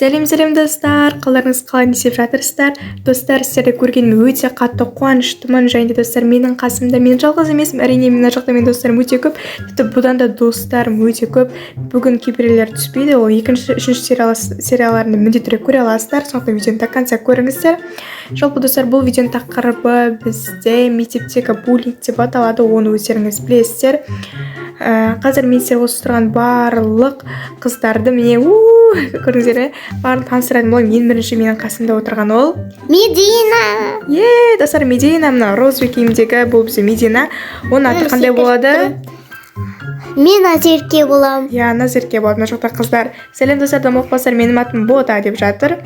Сәлем, сәлем, достар! Қалдарыңыз қалай, не істеп жатырсыздар? Достар, сіздерді көргеніме өте қатты қуаныштымын. Және де, достар, менің қасымда мен жалғыз емеспін, әрине. Мына жақта менің достарым өте көп, тіпті бұдан да достарым өте көп. Бүгін кейбіреулер түспейді, ол екінші, үшінші серияларында міндетті түрде көре аласыздар. Сондықтан видеоны до конца көріңіздер. Жалпы, достар, бұл видеоның тақырыбы бізде мектептегі буллинг деп аталады, оны өздеріңіз білесіздер. Қазір мен сіздер осы тұрған барлық қыздарды, міне, у көрдіңіздер ме, барлығын таныстыратын боламын. Ең бірінші менің қасымда отырған ол Медина. Е, достар, Медина, мына розовый киімдегі, бұл бізде Медина. Оның аты қандай болады? Мен Назерке боламын. Иә, Назерке болады. Мына жақта қыздар: «Сәлем, достар, ұмытпасаңдар, менің атым Бота», – деп жатыр.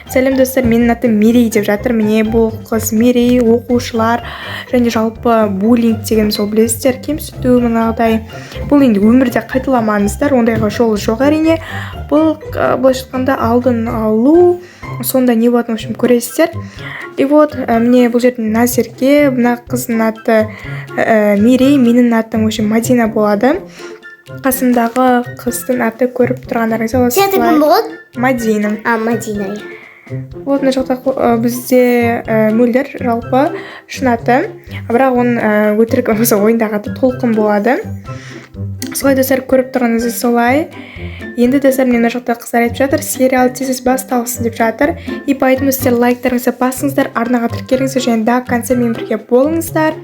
«Сәлем, достар, менің атым Мерей», – деп жатыр. Міне, бұл қыз Мерей. Оқушылар, және жалпы буллинг деген сол білесіздер, кемсіту манағыдай. Бұл енді өмірде қайталамаңыздар, ондайға жол жоқ, әрине. Бұл былайша айтқанда, алдын алу. Сонда не болатынын, в общем, көресіздер. И вот, міне, бұл жерде Назерке, мына қыздың аты Мерей, менің атым, в общем, Мадина болады. Қасымдағы қыздың аты, көріп тұрғандарыңыз Сен аты кім болады? Мадина. А, Мадина, иә. Вот, мына жақта бізде Мөлдір, жалпы шын аты, бірақ оның өтірік осы ойындағы аты Толқын болады. Солай, достар, көріп тұрғаныңыз солай. Енді, достар, міне, мына жақта қыздар айтып жатыр, сериал тез басталсын деп жатыр. И поэтому сіздер лайктарыңызды басыңыздар, арнаға тіркеліңіздер және до конца менімен бірге болыңыздар.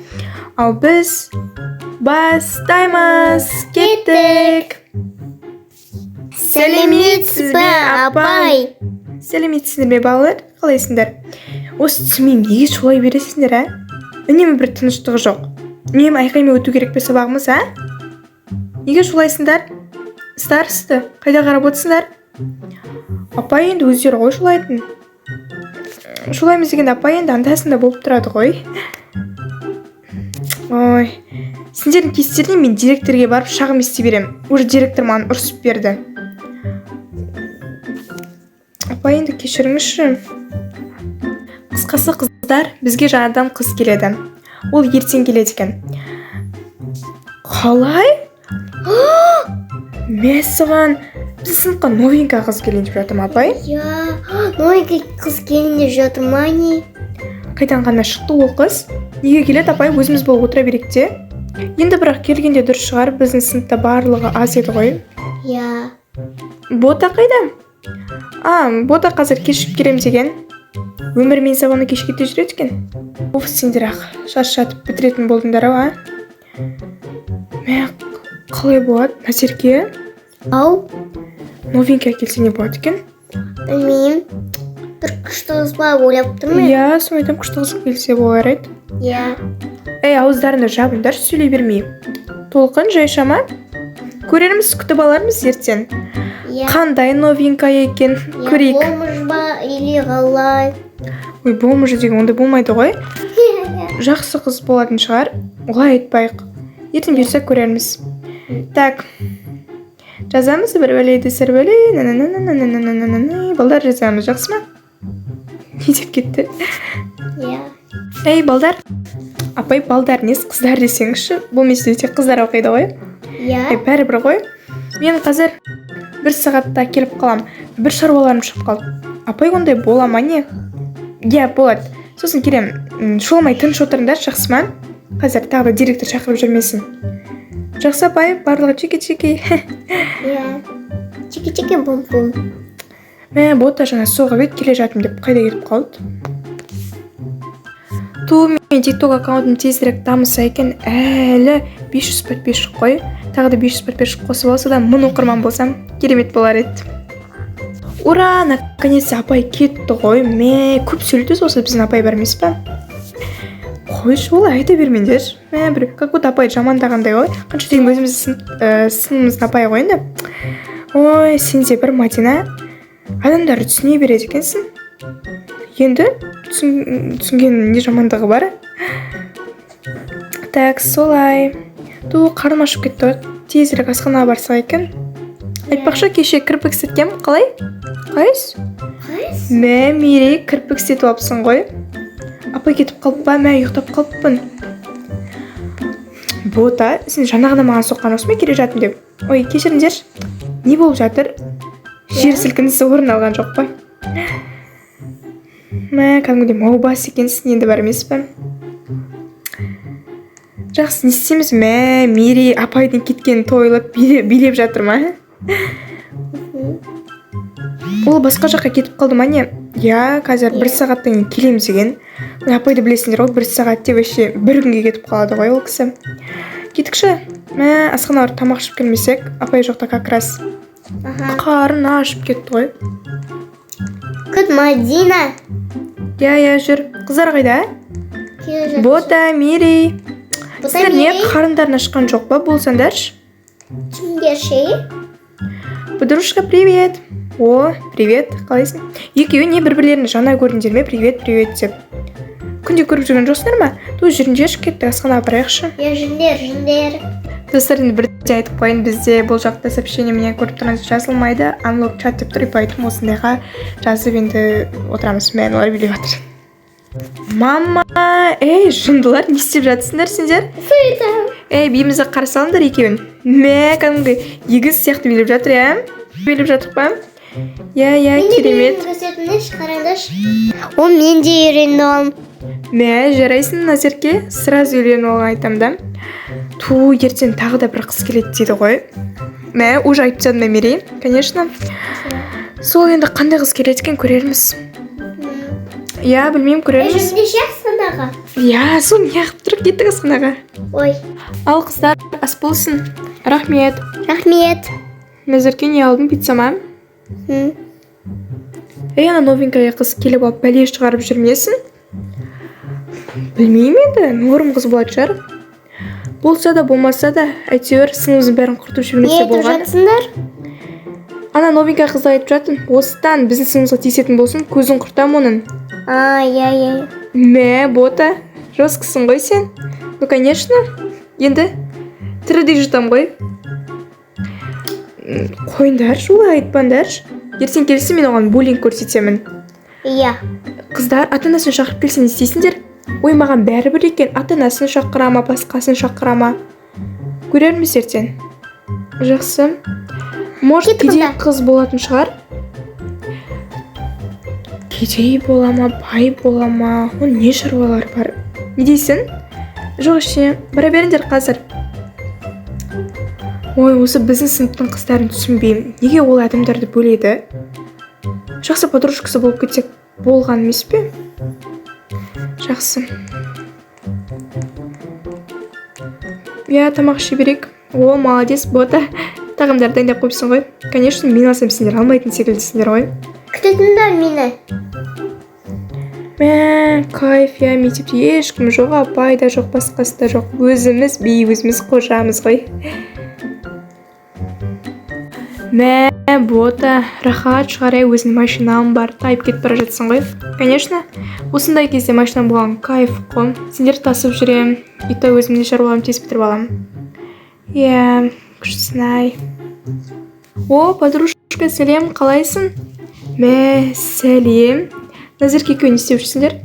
Ал біз бастаймыз, кеттік! Сәлеметсіз бе, апай? Сәлеметсіздер ме, балалар, қалайсыңдар? Осы түсінбеймін, неге шулай бересіңдер, ә? Үнемі бір тыныштығы жоқ, үнемі айқаймен өту керек пе сабағымыз, ә? Неге шулайсыңдар? Старосты, қайда қарап отырсыңдар? Апай, енді өздері ғой шулайтын. Шулаймыз дегенде, апай, енді анда санда болып тұрады ғой. Ой, сендердің кестеріне мен директорге барып шағым істей беремін. Уже директор маған ұрысып берді. Апай, енді кешіріңізші. Қысқасы, қыздар, бізге жаңадан қыз келеді, ол ертең келеді екен. Қалай? Мәссаған, біздің сыныпқа новенькая қыз келейін деп жатыр ма, апай? Иә, новенький қыз келейін деп жатыр ма, не? Қайдан ғана шықты ол қыз? Неге келеді, апай? Өзіміз болып отыра берейік те енді. Бірақ келгенде дұрыс шығар, біздің сыныпта барлығы аз еді ғой. Иә. Бота қайда? А, Бота қазір кешігіп келем деген. Өмір мен сабағына кешке те жүреді екен. Уф, сендер ақ шаршатып бітіретін болдыңдар ау, а? Мә, қалай болады, Назерке? Ау. Новенький келсе, не болады екен? Білмеймін, бір күшті қыз ба ойлап тұрмын. Иә, соны айтамын, күшті қыз келсе болар еді. Иә. Ей, ауыздарыңды жабыңдаршы, сөйлей бермей. Толқын, жайша ма? Көрерміз, күтіп алармыз ертең. Иә. Қандай новенькая екен, Иә, көрейік. Бомж ба или қалай? Ой, бомж деген ондай болмайды ғой. Жақсы қыз болатын шығар, олай айтпайық. Ертең бұйырса, көрерміз. Так, жазамыз бір бәле сір бәле. Балдар, жазамыз, жақсы ма? Не деп кетті? Иә. Ей, балдар! Апай, балдар несі, қыздар десеңізші. Бұл мектепте тек қыздар оқиды ғой. Иә. Ей, бәрібір ғой. Мен қазір бір сағатта келіп қалам, бір шаруаларым шығып қалды. Апай, ондай бола ма, не? Иә, болады, сосын келемін. Шуламай тыныш отырыңдаршы, жақсы ма? Қазір тағы да директор шақырып жүрмесін. Жақсы, апай, барлығы чики чики. Иә, чики чики бум бум. Мә, Бота жаңа соғып еді, келе жатырмын деп қайда кетіп қалды? Ту, мен ТикТок аккаунтым тезірек дамыса екен. Әлі 500 подписчик қой, тағы да 500 подписчик қосып алса да, 1000 оқырман болсам, керемет болар еді. Ура, наконец апай кетті ғой. Мә, көп сөйлейді осы біздің апай бар емес па? Қойшы, олай айта бермеңдерші. Мә, бір как будто апай жамандағандай ғой. Қанша деген өзіміздің сыныбымыздың апайы ғой енді. Ой, сен де бір, Мадина, адамдарды түсіне береді екенсің. Енді түсінгеннің не жамандығы бар? Так, солай. Ту, қарным ашып кетті ғой, тезірек асханаға барсақ екен. Айтпақшы, кеше кірпік істеткенмін, қалай? Қалайсыз? Қайсы? Мә, Мерей, кірпік істетіп алыпсың ғой. Апай кетіп қалып па? Мә, ұйықтап қалыппын. Бота, сен жаңа ғана маған соққан жоқсың ба, келе жатырмын деп? Ой, кешіріңдерші, не болып жатыр? Жер сілкінісі орын алған жоқ па? Мә, кәдімгідей маубас екенсің енді, бар емес пе? Жақсы, не істейміз? Мә, Мерей апайдың кеткенін тойлап билеп жатыр ма? Ол басқа жаққа кетіп қалды ма, не? Иә, қазір бір сағаттан кейін келеміз деген. Ой, апайды білесіңдер ғой, бір сағат деп вообще бір күнге кетіп қалады ғой ол кісі. Кеттікші. Мә, асханаға барып тамақ ішіп келмесек, апай жоқта как раз. Аха. Қарын ашып кетті ғой. Күт, Мадина. Иә, жүр. Қыздар қайда? Келе жатыр. Бота, Мерей. Бота, Сіздер не, Мерей. қарындарын ашқан жоқ па? Болсаңдаршы. Кімдер? Подружка, привет. О, привет, қалайсың? Екеуі не, бір бірлерін жаңа көрдіңдер ме, «привет, привет» деп? Күнде көріп жүрген жоқсыңдар ма? Ту, жүріңдерші, кеттік, асханаға барайықшы. Иә, жүріңдер, жүріңдер. Достар, енді бірде айтып қояйын, бізде бұл жақта сообщение, міне, көріп тұрғаныңыз, жазылмайды, unlock чат деп тұр, и поэтому осындайға жазып енді отырамыз. Мә, олар билеп жатыр. Мама, ей, жындылар, не істеп жатсыңдар сендер? Ей, биімізді қарсы алыңдар екеуін. Мә, кәдімгі егіз сияқты билеп жатыр, иә, билеп жатыр па? Иә, керемет. Көрсетіңдерші, қараңдаршы. О, мен де үйреніп алдым. Мә, жарайсың, Назерке, сразу үйленіп алған, айтамын да. Ту, ертең тағы да бір қыз келеді дейді ғой. Мә, уже айтып тастадым ба, Мерей? Конечно. Сол енді қандай қыз келеді екен, көрерміз. Иә, білмеймін, Ей, көрерміз. Жүріңдерші асханаға. Иә, сол неғып тұр, кеттік асханаға. Ой. Ал, қыздар, ас болсын. Рахмет. Рахмет. Назерке, не алдың, пицца ма? М. Ей, ана новенькая қыз келіп алып бәле шығарып жүрмесін. Білмеймін енді, норм қыз болатын шығар. Болса да, болмаса да, әйтеуір сыныбымыздың бәрін құртып Не жібермесе айтып болғаны. жатсыңдар? Ана новенькая қызды айтып жатырмын. Осыдан біздің сыныбымызға тиісетін болсын, көзін құртамын оның. А, иә. Мә, Бота, жесткісің ғой сен. Ну, конечно. Енді тірідей жұтамын ғой. Қойыңдаршы, олай айтпаңдаршы. Ертең келсе, мен оған буллинг көрсетемін. Иә. Қыздар, ата анасын шақырып келсе, не істейсіңдер? Ой, маған бәрібір екен, ата анасын шақыра ма, басқасын шақыра ма, көрерміз ертең. Жақсы, может, Кеттік кедей онда. қыз болатын шығар. Кедей бола ма, бай бола ма, оның не шаруалары бар? Не дейсің? Жоқ, ештеңе, бара беріңдер қазір. Ой, осы біздің сыныптың қыздарын түсінбеймін, неге ол адамдарды бөледі? Жақсы подружкасы болып кетсек болған емес пе? Жақсы, иә, тамақ іше берейік. О, молодец, Бота, тағамдарды дайындап қойыпсың ғой. Конечно, мен алсам, сендер алмайтын секілдісіңдер ғой. Күтетіңдер мені. Мә, кайф, иә, мектепте ешкім жоқ, апай да жоқ, басқасы да жоқ, өзіміз би, өзіміз қожамыз ғой. Мә, Бота, рахат шығар, иә, өзіңнің машинаң бар, тайып кетіп бара жатсың ғой. Конечно, осындай кезде машинам болған кайф қой. Сендер тасып жүремін, и то өзімнің шаруаларымды тез бітіріп аламын. Иә, күштісің ай. О, подружка, сәлем, қалайсың? Мә, сәлем. Назерке екеуің не істеп жүрсіңдер?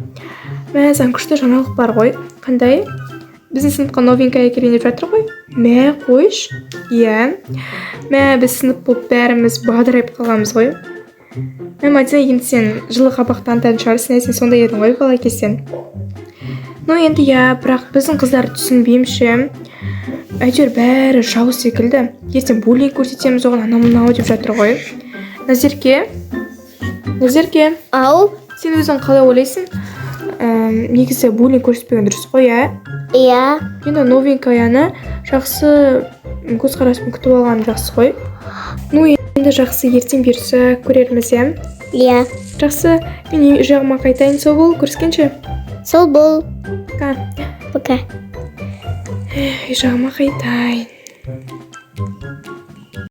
Мә, саған күшті жаңалық бар ғой. Қандай? Біздің сыныпқа новенькая келейін деп жатыр ғой. Мә, қойшы. Иә. Мә, біз сынып болып бәріміз бадырайып қалғанбыз ғой. Мә, Мадина, енді сен жылы қабақ танытатын шығарсың, иә, сен сондай едің ғой бала кезден. Ну енді иә, бірақ біздің қыздарды түсінбеймін ше. Әйтеуір бәрі жау секілді. Ертең буллинг көрсетеміз оған, анау мынау деп жатыр ғой. Назерке, Назерке. Ау. Сен өзің қалай ойлайсың? Негізі буллинг көрсетпеген дұрыс қой, иә? Иә. Енді новенькаяны жақсы көзқараспен күтіп алған жақсы ғой. Ну енді жақсы, ертең бұйырса, көрерміз, иә? Иә. Жақсы, мен үй жағыма қайтайын, сау бол, көріскенше. Сау бол. Пока. Пока. Үй жағыма қайтайын.